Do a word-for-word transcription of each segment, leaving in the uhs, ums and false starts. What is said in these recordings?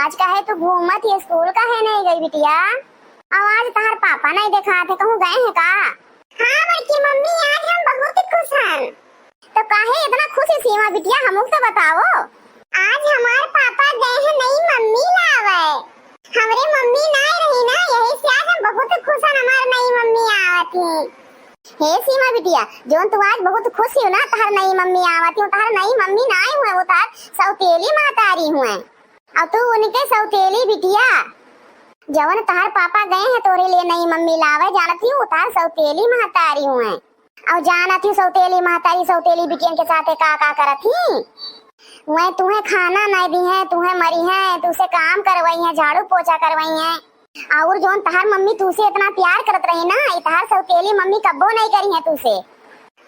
आज काहे तू घूमत ही, स्कूल काहे नहीं गई बिटिया? अउ आज तहार पापा नहीं देखात है, कहूँ गए हैं का? हाँ बड़की मम्मी, आज हम बहुत खुश हन। तो काहे इतना खुश है सीमा बिटिया, हमको तो बताओ। आज हमार पापा गए हैं नई मम्मी लावे। हमरे मम्मी नाय रही ना, यही से आज हम बहुत खुश हन हमार नई मम्मी आवत ही। हे सीमा बिटिया, जोन तू आज बहुत खुश हो ना, तहार नई मम्मी आवत ही, तहार नई मम्मी नाय हुए, वो तहार सौतेली महतारी हुए। अउ तू उनके सौतेली बिटिया, जवन तहार पापा गए हैं तोरे लिए नई मम्मी लावे, जानत ही वो तहार सौतेली महतारी हुए। अउ जानत ही सौतेली महतारी सौतेली बिटियन के साथे का का करत ही। वह तुहे खाना नहीं दी है, तुहे मरी है, तुसे काम करवाई है, झाड़ू पोछा करवाई है। अउर जोन तहार मम्मी तुसे इतना प्यार करत रही ना, ई तहार सौतेली मम्मी कब्बो नहीं करी है तुसे।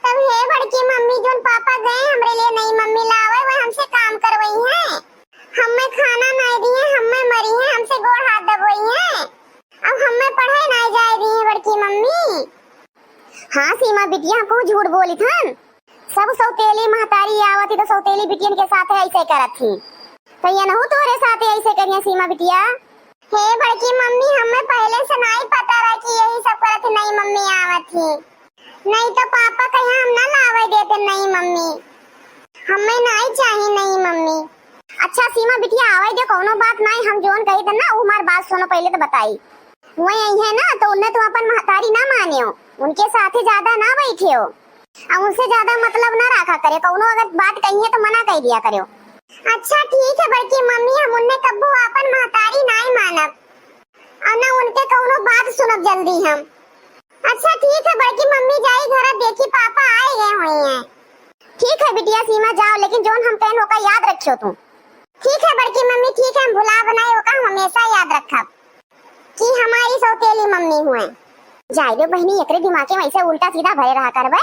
तब हे बड़की मम्मी, जोन पापा गए हमरे लिए नई मम्मी लावे, वह हमसे काम करवाई है। हमें खाना नहीं दी है, हमें मरी है, हमसे गोड़ हाथ दबोई है। अब हमें पढ़े नहीं जाए दी है बड़की मम्मी। हाँ सीमा बिटिया, हम कहूँ झूठ बोलित हन? सब सौतेली महतारी आवत ही तो सौतेली बिटियन के साथ ऐसे करत ही, तो ये नहू तोरे साथ ऐसे करिए सीमा बिटिया। हे बड़की मम्मी, हमें पहले से नहीं पता रहा कि यही सब करत ही नई मम्मी आवत ही, नहीं तो पापा कहीं हम ना लावे देते नई मम्मी, हमें नहीं चाहिए नई मम्मी। अच्छा सीमा बिटिया, आवे दे, कौनो बात नहीं, हम जोन कही थे ना, वो हमार बात सुनो पहले तो बताई। वही आई है ना, तो उन्हें तुम अपन महतारी ना माने हो, उनके साथे ज्यादा ना बैठे हो, और उनसे ज्यादा मतलब ना रखा करे, कौनो अगर बात कही है तो मना कर दिया करे। अच्छा ठीक है बड़की मम्मी, हम उन्हें कब्बो अपन महतारी नहीं मानब, और ना उनके कौनो बात सुनब जल्दी हम। अच्छा ठीक है बड़की मम्मी, जाई घर देखी पापा आए गए हुई हैं। ठीक है बिटिया सीमा, जाओ, लेकिन जोन हम कहन ओका याद रखियो तू। ठीक है बड़की मम्मी, ठीक है, हम भुला बनाए ओका हम हमेशा याद रखब कि हमारी सौतेली मम्मी हुए। जाए दो बहनी, एकरे दिमाग में ऐसे उल्टा सीधा भरे रहा करबे,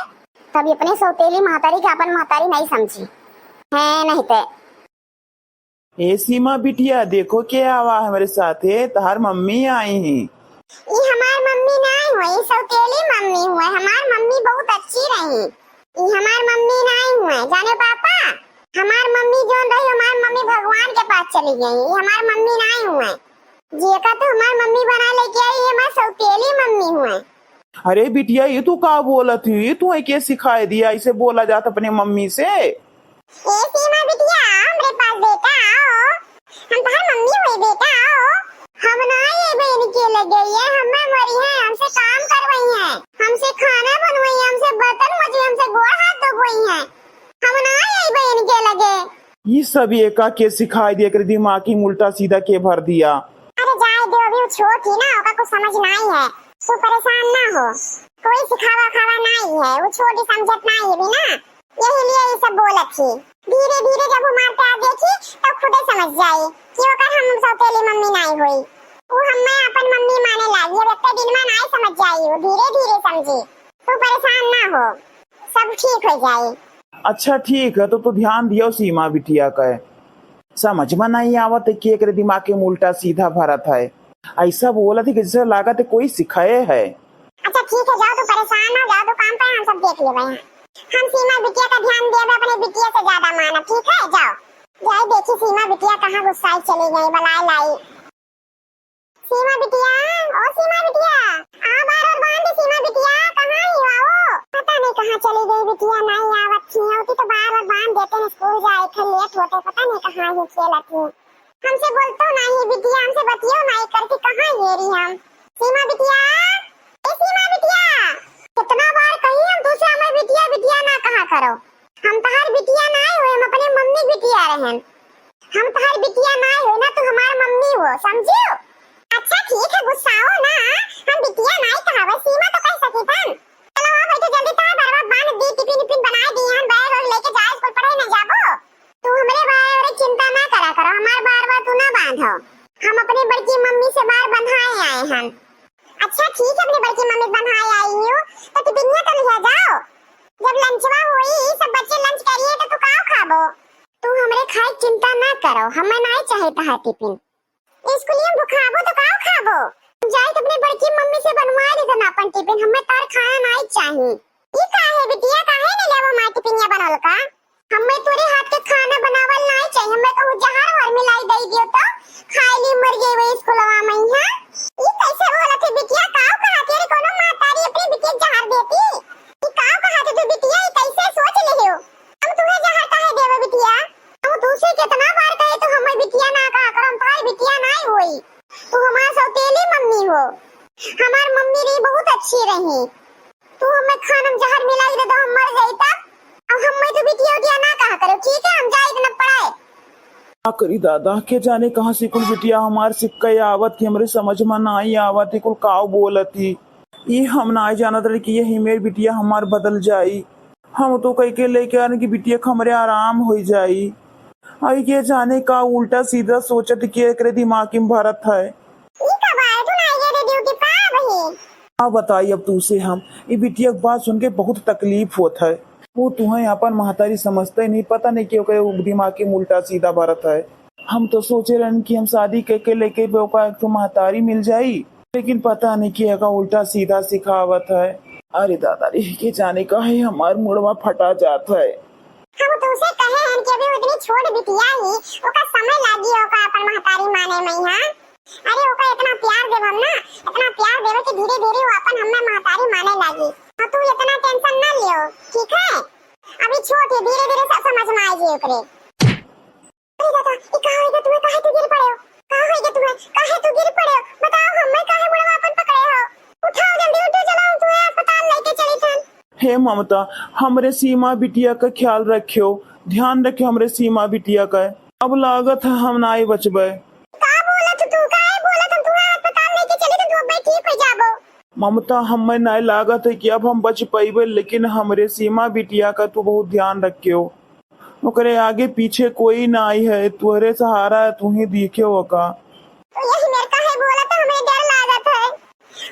तब ये अपने सौतेली महतारी के अपन महतारी नहीं समझी है, नहीं ते। ए सीमा बिटिया, देखो के आवा हमरे साथे, तहार मम्मी आई ही। ई हमार मम्मी नाई हुए, ई सौतेली मम्मी हुए। हमार मम्मी बहुत अच्छी रही। ई हमार मम्मी नाई हुए, जाने पापा, हमार मम्मी जोन रही, हमार मम्मी भगवान के पास चली गई। ई हमार मम्मी नाई हुए, जेका तो हमार मम्मी बना लेके आई, ये हमार सौतेली मम्मी हुए। अरे बिटिया, ये तू का बोलत ही? तू के सिखाए दिया ऐसे बोला जात अपने मम्मी से? ए सीमा बिटिया, हमरे पास बेटा आओ, हम तहार मम्मी हुई बेटा आओ। हम ना ये बहन के लगे, ये हमें मरी है, हमसे काम करवाई है, हमसे खाना बनवाई है, हमसे बर्तन मजवाई, हमसे गोड़ हाथ धोवाई है। हम ना ये बहन के लगे। ये सब एका के सिखाई दिया, एकरे दिमाग ही उल्टा सीधा के भर दिया। अरे जाए दो, अभी वो छोट ही ना, ओका कुछ समझ नहीं है, तू परेशान ना हो, कोई सिखावा खावा नहीं है, वो छोटी समझत नहीं है भी ना। यही लिए ये सब बोलत ही। धीरे धीरे जब हमार प्यार देखी तब खुदे समझ जाई कि ओकर हम सौतेली मम्मी नाई होई। वो हमें अपन मम्मी माने लागी। अब इतने दिन में नाई समझ जाई, वो धीरे धीरे समझी। तू परेशान ना हो, सब ठीक हो जाई। अच्छा ठीक है, तो तू ध्यान दियो सीमा बिटिया का। समझ में नहीं आवत है कि एकरे दिमाग के उल्टा सीधा भरत है। ऐसा बोलत है कि जैसे लागत है कोई सिखाए है। अच्छा ठीक है, जाओ, तू परेशान ना हो, जाओ दुकान पे, हम सब देख लेबे हैं। हम सीमा बिटिया का ध्यान देबे, अपने बिटिया से ज्यादा मानब, ठीक है? जाओ, जाए देखी सीमा बिटिया कहाँ गुस्साई चली गई, बलाए लाई। सीमा बिटिया, ओ सीमा बिटिया, आ बार और बांध दे सीमा बिटिया, कहाँ ही हो? पता नहीं कहाँ चली गई बिटिया, नहीं आवत थी, होती तो बार और बांध देते हैं, स्कूल जाए थे, लेट होते, पता नहीं कहाँ ही खेलत थी। हमसे बोलतो नाही बिटिया, हमसे बतियो नाही करती, कहाँ ये रही हम? सीमा बिटिया, ए सीमा बिटिया, कितना बार कही हम तुझसे हमें बिटिया बिटिया ना कहा करो। हम तहार बिटिया ना हो, हम अपने मम्मी बिटिया रहन। हम तहार बिटिया ना हो ना, तू हमार मम्मी हो, समझियो? अच्छा ठीक है, गुस्साओ ना, हम बिटिया ना कहावे, सीमा तो कह सकी थन। चलो आओ बैठो जल्दी, तहार बरवा बांध दी, टिफिन टिफिन बनाए दी, हम बैग और लेके जाए स्कूल पढ़े ना जाबो। तू हमरे बारे चिंता ना करा करो, हमार बार बार तू ना बांधो। हम अपने बड़की मम्मी से बार बंधाए आए हन। अच्छा ठीक है, अपने बड़की मम्मी बंधाए आई हो, तो टिफिनिया तो लिया जाओ। जब लंचवा होई, सब बच्चे लंच करिए, तो तू का खाबो? तू हमरे खाए चिंता ना करो, हमें नहीं चाहे तहार टिफिन। स्कूलिया में भुखाबो तो का खाबो? जाए तो अपने बड़की मम्मी से बनवा ले ना अपन टिफिन, हमें तार खाना नहीं चाही। ई का है बिटिया, काहे नहीं लेबो मार टिफिनिया बनल का? हमें तोरे हाथ के खाना बनावल नाई चाहिए, हमें कहूँ जहर वहर मिलाई दई दियो तो खाई ली, मर गई वही स्कूलवा में यहाँ। ई कैसे बोलत है बिटिया, काव कहा तेरे कोनो महतारी अपनी बिटिया के जहर देती? ई काव कहा तू बिटिया, ई कैसे सोच ले हो? हम तुहे जहर काहे देवे बिटिया? हम तुसे कितना बार कहे तो हमें बिटिया ना कहा करो, हम तुम्हारी बिटिया नाई होई। तू हमार सौतेली मम्मी हो। हमार मम्मी रही बहुत अच्छी रही। तू हमें खाना में जहर मिलाई दे तो हम मर जाई तब। अब हमें तो बिटिया उटिया ना कहा करो, ठीक है? हम जाई इतना पढ़ाए। का करी दादा, के जाने कहाँ से कुल बिटिया हमार सिक्का आवत ही, हमरे समझ में नाई आवत ही, कुल काव बोलत ही। ई हम नाई जानत रहे कि यही मेर बिटिया हमार बदल जाई। हम तो कह के लेके आने कि बिटिया के हमरे आराम हो जाई। आई के जाने का उल्टा सीधा सोचत कि एकरे दिमाग में भरत है। ई का बात, तू ना ये रेडियो के का बही? का बताई अब तूसे हम, ई बिटिया के बात सुन के बहुत तकलीफ होत है। वो तुहें अपन महतारी समझते नहीं, पता नहीं कि ओकरे दिमाग में उल्टा सीधा भरत है। हम तो सोचे रहन कि हम शादी करके लेके भी ओका एक ठो महतारी मिल जाई, लेकिन पता नहीं कि एका उल्टा सीधा सिखावत है। अरे दादा रे, के जाने काहे हमार मुड़वा फटा जात है। हम तुमसे कहे हन कि अभी उतनी छोट बिटिया ही, ओका समय लागी ओका अपन महतारी माने में, हाँ? अरे ओका इतना प्यार देब हम ना, इतना प्यार देबे कि धीरे धीरे वो अपन हमें महतारी माने लागी। हाँ, तू इतना टेंशन ना लियो, ठीक है? अभी छोट है, धीरे धीरे सब समझ में आएगी ओकरे। अरे दादा, ई का होइगा तुम्हें? काहे तू गिर पड़े हो? का होइगा तुम्हें? काहे तू गिर पड़े हो? बताओ, हमें काहे मुड़वा अपन पकड़े हो? उठाओ जल्दी, उठो, चलो, हम तुम्हें अस्पताल लेके चली थन। हे ममता, हमरे सीमा बिटिया का ख्याल रखियो, ध्यान रखियो हमरे सीमा बिटिया का। अब लागत है हम नाई बचबे। का बोलत तू? काहे बोलत हम तुम्हें अस्पताल लेके चली तो तू अब्बे ठीक हो जाबो। ममता, हमें नाई लागत है कि अब हम बच पइबे, लेकिन हमरे सीमा बिटिया का तू बहुत ध्यान रखियो। ओकरे आगे पीछे कोई नाई है, तोहरे सहारा है, तू ही दिखे ओका। तो यही मेर काहे बोलत है, हमें डर लागत है।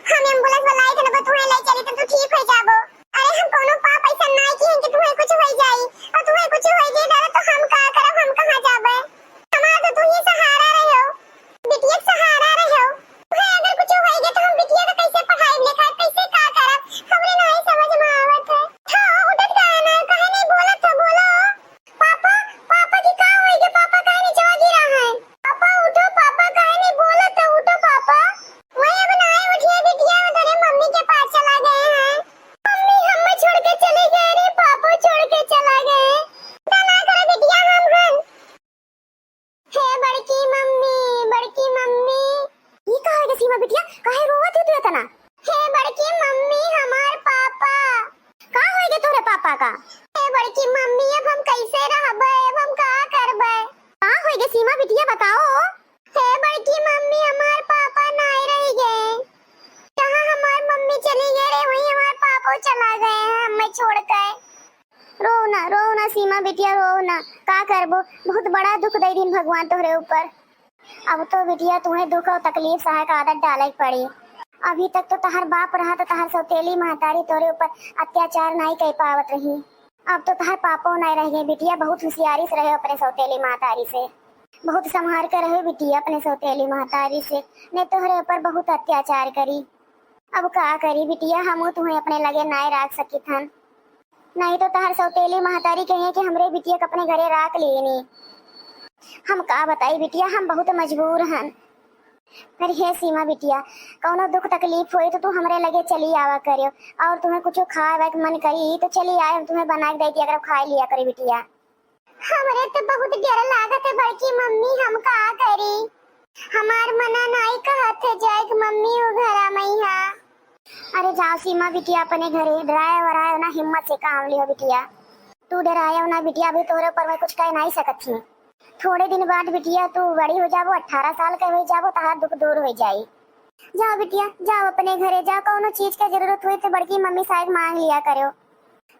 हम एम्बुलेंस बुलाई थे ना, तुम्हें ले चली तो तू ठीक हो जाबो। अरे हम कोनो पाप ऐसा नाई किए कि तुम्हें कुछ हो जाई, और तुम्हें कुछ हो जाई दादा तो हम का करब, हम कहाँ जाबे? हमारा तो तू ही सहारा रहो। बिटिया के सहारा रहो। तुहे अगर कुछ होई गए तो हम बिटिया का कैसे पढ़ाई लिखाई, कैसे का करब? हमरे नाई समझ में आवत है। हाँ, उठत काहे ना, काहे नहीं बोलत हो, बोलो। पापा, पापा की का होई गए? पापा काहे नीचे गिरा है? पापा उठो, पापा काहे नहीं बोलत हो? उठो पापा। वही अब नाई उठिए बिटिया, तेरे मम्मी के पास चला गए हैं। मम्मी हमें छोड़ के चले गए रे, पापा छोड़ के चला गए। चिंता ना करो बिटिया, हम हन। हे बड़की मम्मी, बड़की मम्मी। ई का होइगा सीमा बिटिया? काहे रोवत हो तू इतना? हे बड़की मम्मी, हमार पापा। का होइगा तोरे पापा का? हे बड़की मम्मी, अब हम कैसे रहबे? अब हम का करबे? का होइगा सीमा बिटिया, बताओ। हे बड़की मम्मी, हमार पापा नाय रह गए। जहाँ हमार मम्मी चली गए रहे, वहीं हमार पापो चला गए हैं हमें छोड़ के। रो ना, रो ना सीमा बिटिया, रो ना। का करबो, बहुत बड़ा दुख दे दिन भगवान तोहरे ऊपर। अब तो बिटिया तुम्हें दुख और तकलीफ सहे का आदत डाले के पड़ी। अभी तक तो तहार बाप रहा तो तहार सौतेली महतारी तोहरे ऊपर अत्याचार नाई कर पावत रही। अब तो तहार पापो नाई रह गए बिटिया, बहुत होशियारी से रहे अपने सौतेली महतारी से, बहुत संभार के रहे बिटिया अपने सौतेली महतारी से, नहीं तोहरे ऊपर बहुत अत्याचार करी। अब का करी बिटिया, हमहू तुम्हें अपने लगे नाय राख सकित हन। नहीं तो तहार सौतेली महतारी कहिए कि हमरे बिटिया के अपने घरे राख लेनी। हम का बताई बिटिया, हम बहुत मजबूर हन। अरे हे सीमा बिटिया, कौनो दुख तकलीफ होई तो तू हमरे लगे चली आवा करियो, और तुम्हें कुछ खाए वाए के मन करी तो चली आए, हम तुम्हें बना के देती, अगर खाए लिया करी बिटिया। हमरे तो बहुत डर लागत है बड़की मम्मी, हम का करी? हमार मना नाई कहत है जाए के मम्मी, उ घरा मइहा। अरे जाओ सीमा बिटिया अपने घरे, डराए वराए ना, हिम्मत से काम लियो बिटिया। तू डराए ना बिटिया, अभी तोरे ऊपर मैं कुछ कह नाई सकत ही। थोड़े दिन बाद बिटिया तू बड़ी हो जाबो, अठारह साल के हो जाबो, तहार दुख दूर हो जाई। जाओ बिटिया, जाओ अपने घरे जाओ, कौनो चीज के जरूरत होई तो बड़की मम्मी साहेब मांग लिया करो।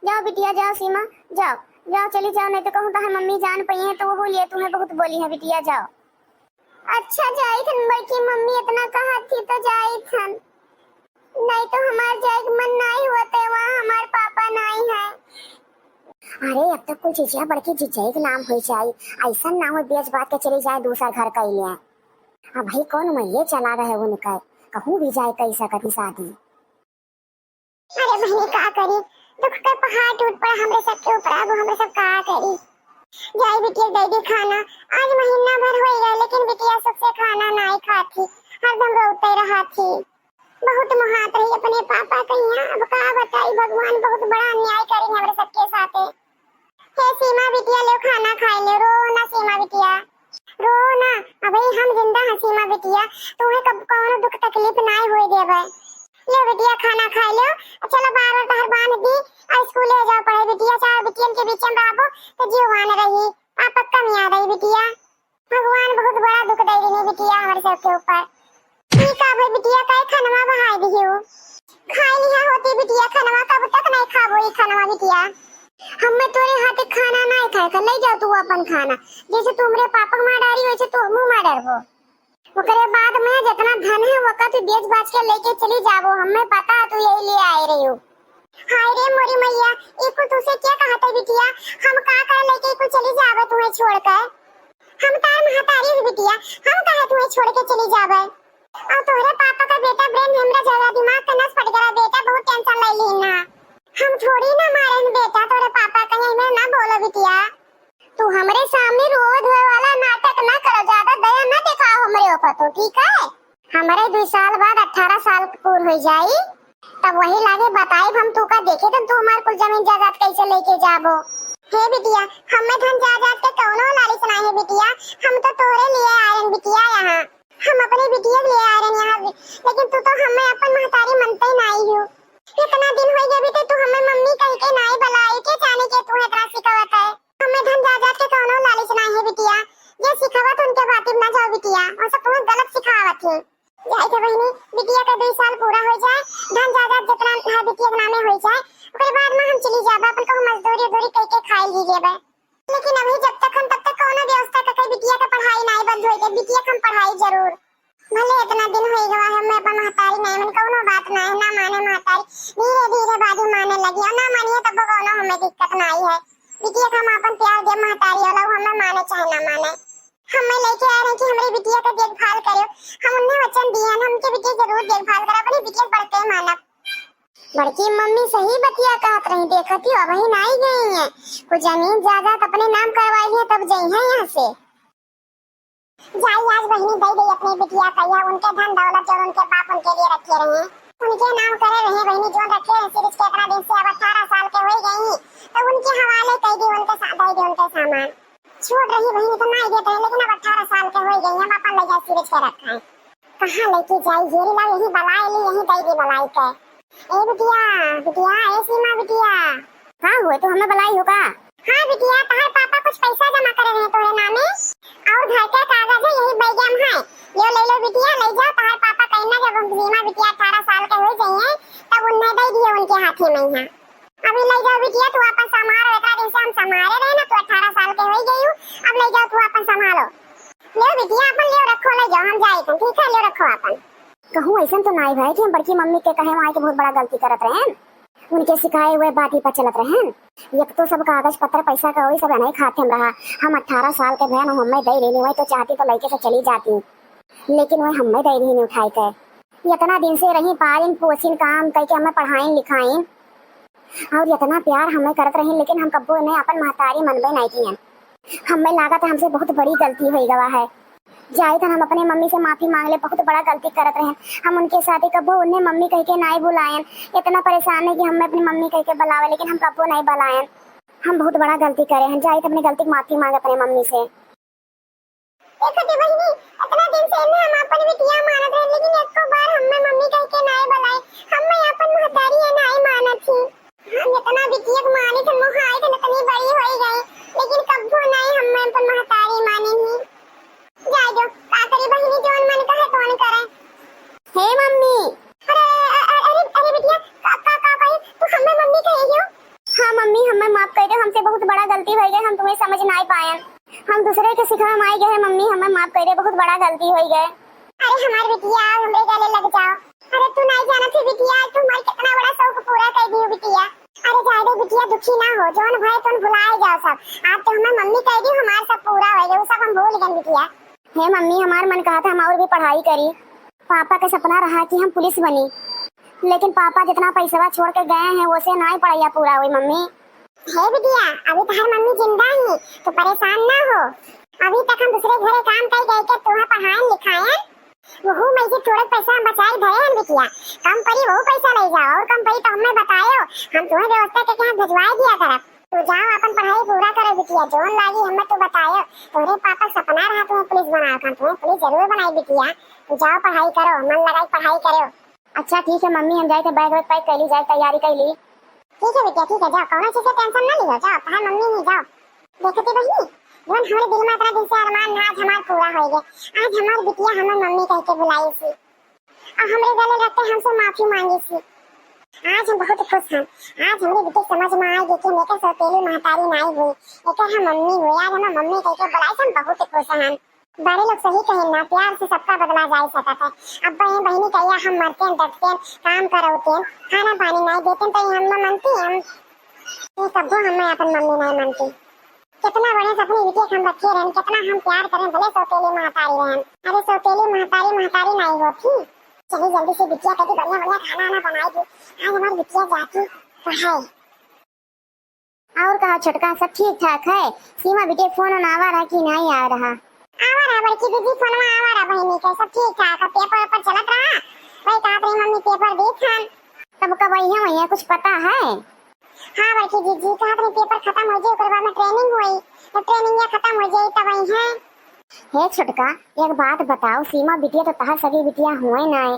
जाओ बिटिया, जाओ सीमा, जाओ, जाओ, चली जाओ, नहीं तो कहूँ तहार मम्मी जान पइहे तो वो लिए तुम्हें बहुत बोली है बिटिया, जाओ। अच्छा जाई थन बड़की मम्मी, इतना कहत थी तो जाई थन, नहीं तो हमार जाए के मन नाई हुआ तो वहाँ हमार पापा नाई है। अरे अब तो कुल चीजिया बड़की जिज्जई के नाम हो जाई, ऐसा ना हो बेच बात के चली जाए दूसरा घर कइले। अब भाई कौन उमरिये चला रहे उनके, कहूँ भी जाए कई सकत ही शादी। अरे बहनी का करी, दुख के पहाड़ टूट पड़ा हमरे सबके ऊपर, अब हमरे सब का करी। जाई बिटिया, दे दी खाना। आज महीना भर होई गए, लेकिन बिटिया सुख से खाना नाई खात ही, हरदम रोते रहत ही। बहुत मोहात रही अपने पापा के यहाँ। अब का बताई, भगवान बहुत बड़ा अन्याय करी हमरे सबके साथे। हे सीमा बिटिया, ले खाना खाए ले, रो ना सीमा बिटिया, रो ना। अबे हम जिंदा हैं सीमा बिटिया, तुम्हें कब कौनो दुख तकलीफ नाई होए देबे। ले बिटिया, खाना खाए ले। चलो, बार बार तहर बांध दी, आ स्कूल ले जाओ पढ़े बिटिया। चार बिटियन के बीच में रहबो तो जीवान रही, पापा कम याद आई बिटिया। भगवान बहुत बड़ा दुख दे रही बिटिया हमारे सबके ऊपर। ठीक है भाई बिटिया, काहे खानवा बहाई दियो? खाई लिया होती बिटिया खानवा, कब तक नहीं खाबो ई खानवा बिटिया? हमें तोरे हाथ के खाना नहीं खाए का, ले जाओ तू अपन खाना। जैसे तू हमरे पापा के मार डारी, वैसे तू मुँह मार डरबो। ओकरे बाद में जितना धन है, ओका तू बेच बाच के लेके चली जाबो, हमें पता है तू यही लिए आए रही हो। हाय रे मोरी मैया, ई कुल तुसे क्या कहत है बिटिया? हम का करे लेके ई कुल चली जाबे तुम्हें छोड़ के? हम तार महतारी है बिटिया, हम काहे तुम्हें छोड़ के चली जाबे? और तोहरे पापा का बेटा ब्रेन हेमरेज हो गया, दिमाग का नस फट गया, बेटा बहुत टेंशन ले ली ना। हम थोड़ी ना मारे हैं बेटा तोहरे पापा का, यही में ना बोलो बिटिया। तू हमरे सामने रोवे धोवे वाला नाटक ना करो, ज्यादा दया ना दिखाओ हमरे ऊपर तो, ठीक है? हमरे दुई साल बाद अठारह साल पूर हो जाई, तब वही लागे बताइब हम तू का देखे, तब तू हमार कुल जमीन जायदाद कैसे लेके जाबो। हे बिटिया, हमें धन जायदाद के कौनो लालच ना है बिटिया, हम तो तोरे लिए आए हैं बिटिया यहाँ, हम अपने बिटिया के लिए आए हैं यहाँ, लेकिन तू तो हमें अपन महतारी मनते ही नहीं हो। इतना दिन हो गया बिटिया, तू हमें मम्मी कह के नहीं बुलाई, के जाने के तू इतना सिखावत है। हमें धन जायदाद के कौनो लालच नहीं है बिटिया, जे सिखावत उनके बात में ना जाओ बिटिया, और सब तुम्हें गलत सिखावत है। जाए थे बहिनी, बिटिया का दुई साल पूरा हो जाए, धन जायदाद जितना है बिटिया के नामे हो जाए, ओकरे बाद में हम चली जाबे, अपन कहूँ मजदूरी उजदूरी कह के खाई ली जेबे। लेकिन अभी जब तक हम, तब तक कौनो व्यवस्था का कहीं बिटिया का पढ़ाई नहीं बंद होई, बिटिया का हम पढ़ाई जरूर। भले इतना दिन हो गवा है, मैं अपन महतारी नहीं मन, कौनो बात नहीं है, ना माने महतारी। धीरे धीरे बाजू माने लगी, और ना मानिए तब कौनो हमें दिक्कत नहीं है। बिटिया का हम अपन प्यार दे महतारी वाला, वो हमें माने चाहे ना माने। हम मैं लेके आ रहे हैं कि हमारी बिटिया का देखभाल करो, हम उन्हें वचन दिए हैं, हम उनके बिटिया जरूर देखभाल करो, अपनी बिटिया बढ़ते मानब। बड़की मम्मी सही बतिया कहत रही, देखती हो, अबही नाई गई हैं। कुछ जमीन जायदाद अपने नाम करवाई है, तब जई हैं यहाँ से। जाई आज बहिनी दे दे अपने बिटिया का, यह उनके धन दौलत जो उनके बाप उनके लिए रखे रहे, उनके नाम करे रहे बहिनी, जो रखे रहे सिरिज के इतना दिन से, अब अठारह साल के हो गई, तो उनके हवाले कर दी, उनके सा-, दे दे उनके सामान। छोट रही बहिनी तो नाई देते हैं, लेकिन अब अठारह साल के हो गई, हम अपन ले जा सिरिज के रखा है। कहाँ लेके जाई? घेरी लाओ, यहीं बलाई ली, यहीं दई दी बलाई के। ए बिटिया, बिटिया, ए सीमा बिटिया। का हुए, तू हमें बलाई हो का? हाँ बिटिया, तहार पापा कुछ पैसा जमा करे रहे तोरे नामे, और घर के कागज है यही बैग में है। यो ले लो बिटिया, ले जाओ, तहार पापा कहना जब हम सीमा बिटिया अठारह साल के हो जाइए, तब उन्हें दे दिए उनके हाथे में यहाँ। अभी ले जाओ बिटिया, तू अपन संभालो, इतना दिन से हम संभाले रहे ना, तू अठारह साल के हो गई हो, अब ले जाओ तू अपन संभालो। ले बिटिया, अपन ले रखो, ले जाओ, हम जाए थे, ठीक है, ले रखो अपन। कहूँ ऐसन तो नाई भाई कि हम बड़की मम्मी के कहे वहाँ के बहुत बड़ा गलती करत रहे, उनके सिखाए हुए बात ही पर चलत रहे। एक तो सब कागज पत्र पैसा का वही सब नहीं खाते हम रहा, हम अठारह साल के भैन हमें दे रही, वही तो चाहती तो लड़के से चली जाती, लेकिन वही हमें दे रही नहीं उठाए के। इतना दिन से रही पालिन पोसिन काम करके हमें पढ़ाइन लिखाइन, और इतना प्यार हमें करत रही, लेकिन हम कब्बो इन्हें अपन महतारी मनबे नहीं किए। हमें लागत है हमसे बहुत बड़ी गलती हो गवा है। जाइत हन हम अपने मम्मी से माफी मांग ले, बहुत बड़ा गलती करत रहे हम उनके साथ ही, कब्बो उन्हें मम्मी कह के नहीं बुलायन। इतना परेशान है कि हमें अपनी मम्मी कह के बुलावे, लेकिन हम कब्बो नहीं बुलायन। हम बहुत बड़ा गलती करे हैं, जाइत अपनी गलती की माफी मांग अपने मम्मी से। देखो तो बहिनी, इतना दिन से इन्हें हम अपन बिटिया मानत रहे, लेकिन एको बार हमें मम्मी कह के नाय बुलाए, हमें अपन महतारी है नाय मानत ही। हम इतना बिटिया के मानी थे, मोहाई थे, इतनी बड़ी होई गई, लेकिन कब्बो नाय हमें अपन महतारी मानी ही। जाए दो, का करी बहिनी, जौन मन कहे तौन करे। हे मम्मी। अरे, अ-, अ-, अरे, अरे बिटिया, का, का, का कही? तू हमें मम्मी कही हो? हाँ मम्मी, हमें माफ कर दो, हमसे बहुत बड़ा गलती हो गई, हम तुम्हें समझ ना पाए। हम दूसरे के सिखावे में आ गए हैं मम्मी, हमें माफ कर दो, बहुत बड़ा गलती हो गई। अरे हमारे बिटिया, आओ हमरे गले लग जाओ। अरे तू नहीं जाना थी बिटिया, आज तू हमारी कितना बड़ा शौक पूरा कर दियो बिटिया। अरे जाए दे बिटिया, दुखी ना हो, जौन भय तुम भुलाए जाओ सब। आज तो हमें मम्मी कह दी, हमारा सब पूरा हो गया, वो सब हम भूल गए बिटिया। हे मम्मी, हमार मन कहा था हम और भी पढ़ाई करी। पापा का सपना रहा कि हम पुलिस बनी, लेकिन पापा जितना पैसवा छोड़ के गए हैं, वो से ना ही पढ़ाइया पूरा हुई मम्मी। हे बिटिया, अभी तोहार मम्मी जिंदा ही, तू परेशान ना हो। अभी तक हम दूसरे घरे काम कई गई के तोहा पढ़ाएन लिखाएन, वहू में से थोड़े पैसा हम बचाई धरे हन बिटिया। कम पड़ी वहू पैसा ले जाओ, और कम पड़ी तो हमें बतायो, हम तुम्हें व्यवस्था करके हम भिजवाए दिया करब। तू जाओ अपन पढ़ाई पूरा करो बिटिया, जोन लागी हमें तू बतायो। तोहरे पापा सपना रहा तुम्हें पुलिस बनावे का, तुम्हें पुलिस जरूर बनाई बिटिया। तू जाओ पढ़ाई करो, मन लगाई पढ़ाई करो। अच्छा ठीक है मम्मी, हम जाए थे, बैग वैग पैक कर ली जाए, तैयारी कर ली। ठीक है बिटिया, ठीक है, जाओ, कौनो चीज के टेंशन ना लियो, जाओ, तोहार मम्मी ही जाओ। देखती बहिनी, जौन हमरे दिल में इतना दिन से अरमान ना, आज हमार पूरा होइगे। आज हमार बिटिया हमें मम्मी कह के बुलाई सी, और हमरे गले लग के हमसे माफी मांगी सी। आज हम बहुत खुश हैं। आज हमरे बिटिया समझ में आए कि हम एकर सौतेली महतारी नाई हुई, एकर हम मम्मी हुई। आज हमें मम्मी कह के बुलाई सी, हम बहुत खुश हैं। बड़े लोग सही कहेन ना, प्यार से सबका बदला जाए सकत है। अब्बा ये बहिनी कहिया हम मरतेन, डटतेन, काम करौतेन, खाना पानी नाई देतेन, तो ये हम ना मनती, हम ये कब्बो हमें अपन मम्मी नाई मनती। कितना बढ़िया से अपनी बिटिया के हम रखे रहन, कितना हम प्यार करेन, भले सौतेली महतारी रहन। अरे सौतेली महतारी महतारी नाई होती। चली जल्दी से बिटिया कभी बढ़िया बढ़िया खाना वाना बनाई दी। आज हमारी बिटिया जाती पढ़ाई। और कहा छोटका, सब ठीक ठाक है? सीमा बिटिया फोन ओन आवा रहा कि नाई आ रहा? आवा रहा बड़की दीदी, फोनवा आवा रहा बहिनी के, सब ठीक ठाक है, पेपर वेपर चलत रहा, वही कहत रही मम्मी पेपर दी खान। तब कब आई है वही, कुछ पता है? हाँ बड़की दीदी, कहत रही पेपर खत्म हो जाए, ओकर बाद में ट्रेनिंग होई, तो ट्रेनिंग या खत्म हो जाए तब आई है। हे छोटका, एक बात बताओ, सीमा बिटिया तो तहार सगी बिटिया हुए ना है,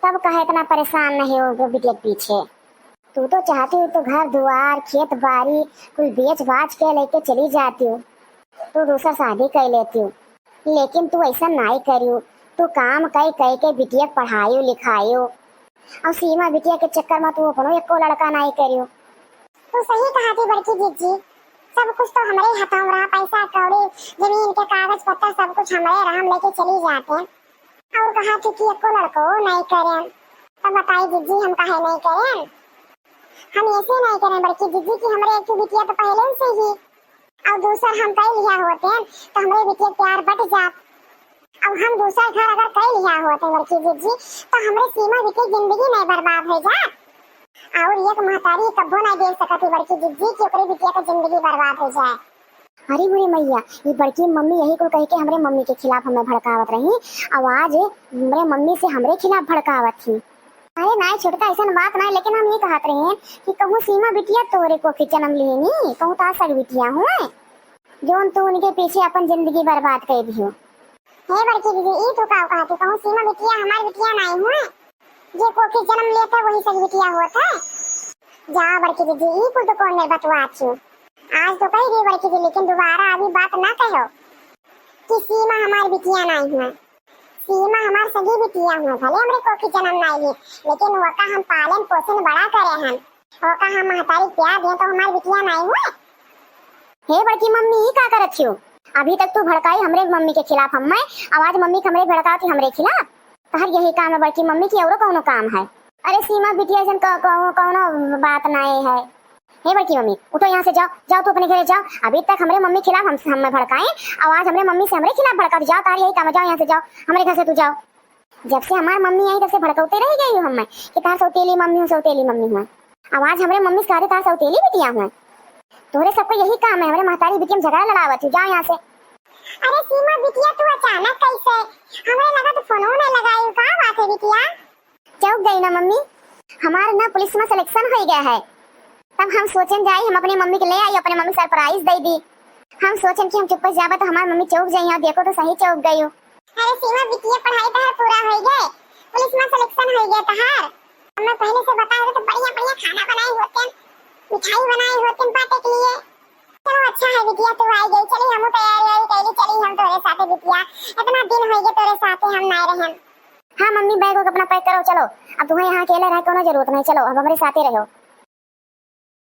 तब कहे इतना परेशान नहीं हो गयो बिटिया के पीछे? तू तो चाहती हो तो घर दुआर, खेत बाड़ी कुल बेच बाच के लेके चली जाती हो, तू दूसर शादी कर लेती हो, लेकिन तू ऐसा नाई करियो। तू काम कई कई के बिटिया के पढ़ायो लिखायो, और सीमा बिटिया के चक्कर में तू अपनो एको लड़का नाई करियो। तू सही कहा थी बड़की जीजी, सब कुछ तो हमरे हाथों में रहा, पैसा कौड़ी, जमीन के कागज पत्तर सब कुछ हमरे रहा, हम लेके चली जाते। और कहा थी कि एको लड़को नाई करें, तब बताई जीजी हम काहे नाई करें? हम ऐसे नाई करें बड़की जीजी कि हमरे एक ठो बिटिया तो पहले से ही, और दूसर हम कई लिया होते तो हमरे बिटिया प्यार बट जात। अब हम दूसर घर अगर कई लिया होते बड़की जीजी, तो हमरे सीमा बिटिया जिंदगी नाई बर्बाद हो जात। और एक महतारी कब्बो नाई देख सकती बड़की जीजी कि ओकरे बिटिया का जिंदगी बर्बाद हो जाए। अरे मोरे मैया, ये बड़की मम्मी यही कुल कह के हमरे मम्मी के खिलाफ हमें भड़कावत रही, और आज हमरे मम्मी से हमरे खिलाफ भड़कावत ही। अरे नाई छोटका, ऐसन बात नाई, लेकिन हम ये कहत रहे कि कहूँ सीमा बिटिया तोरे कोखी जन्म लेनी, कहूँ तहार सगी बिटिया हुए, जौन तू उनके पीछे अपन जिंदगी बर्बाद कर दियो। हे बड़की दीदी, ई तू का कहत हो? कहूँ सीमा बिटिया हमार बिटिया नाई हुए, जे कोखी जन्म लेत है वही सगी बिटिया होत है। जा बड़की दीदी, ई कुल तो कौन मेर बतुआ छू? आज तो कही दी बड़की दीदी, लेकिन दोबारा अभी बात ना कहो कि सीमा हमार बिटिया नाई हुए। सीमा हमार सगी बिटिया हुए, भले हमरे कोखी जन्म नाई ली, लेकिन ओका हम पालन पोषण बड़ा करे हन, ओका हम महतारी प्यार दें तो हमार बिटिया नाई हुए। हे बड़की मम्मी, ई का करत हो? अभी तक तू भड़काई हमरे मम्मी के खिलाफ हमें, और आज मम्मी के हमरे भड़कावत ही हमरे खिलाफ। तहर यही काम है बड़की मम्मी की, औरो कौनो काम है? अरे सीमा बिटिया, ऐसन क-, कौनो, कौनो बात नाई है। हे बड़की मम्मी, उठो यहाँ से, जाओ, जाओ तू अपने घरे जाओ। अभी तक हमरे मम्मी खिलाफ हम, हमें भड़काए, और आज हमरे मम्मी से हमरे खिलाफ भड़का, जाओ, तार यही काम है, जाओ यहाँ से, जाओ, हमरे घर से तू जाओ। जब से हमार मम्मी आई तब से भड़कौते रह गई हो हमें कि तार सौतेली मम्मी हूँ, सौतेली मम्मी हूँ। अब आज हमरे मम्मी से कहते तार सौतेली बिटिया हूँ। तोहरे सबको यही काम है, हमरे महतारी बिटिया में झगड़ा लड़ावत हो, जाओ यहाँ से। अरे सीमा बिटिया, तू अचानक कैसे? हमरे लगा तो फोनो नहीं लगाई, का बात है बिटिया? चौक गई ना मम्मी, हमार ना पुलिस में सिलेक्शन हो गया है, तब हम सोचेन जाई हम अपने मम्मी के ले आई, अपने मम्मी सरप्राइज दे दी। हम सोचेन कि हम चुप्पे जाबा तो हमार मम्मी चौक जाई, और देखो तो सही चौक गई हो। अरे सीमा बिटिया, पढ़ाई तहार पूरा हो गए, पुलिस में सिलेक्शन हो गया तहार। हमें पहले से बताए होते तो बढ़िया बढ़िया खाना बनाए होते, मिठाई बनाए होते बांटे के लिए। चलो अच्छा है बिटिया, तू आई गई, चली हम तैयारी वैयारी कैली, चली हम तोरे साथे बिटिया, इतना दिन हो गए तोरे साथे हम ना रहन। हाँ मम्मी, बैग वैग अपना पैक करो, चलो। अब तुम्हें यहाँ अकेले रहे कोनो जरूरत नहीं, चलो अब हमरे साथे रहो।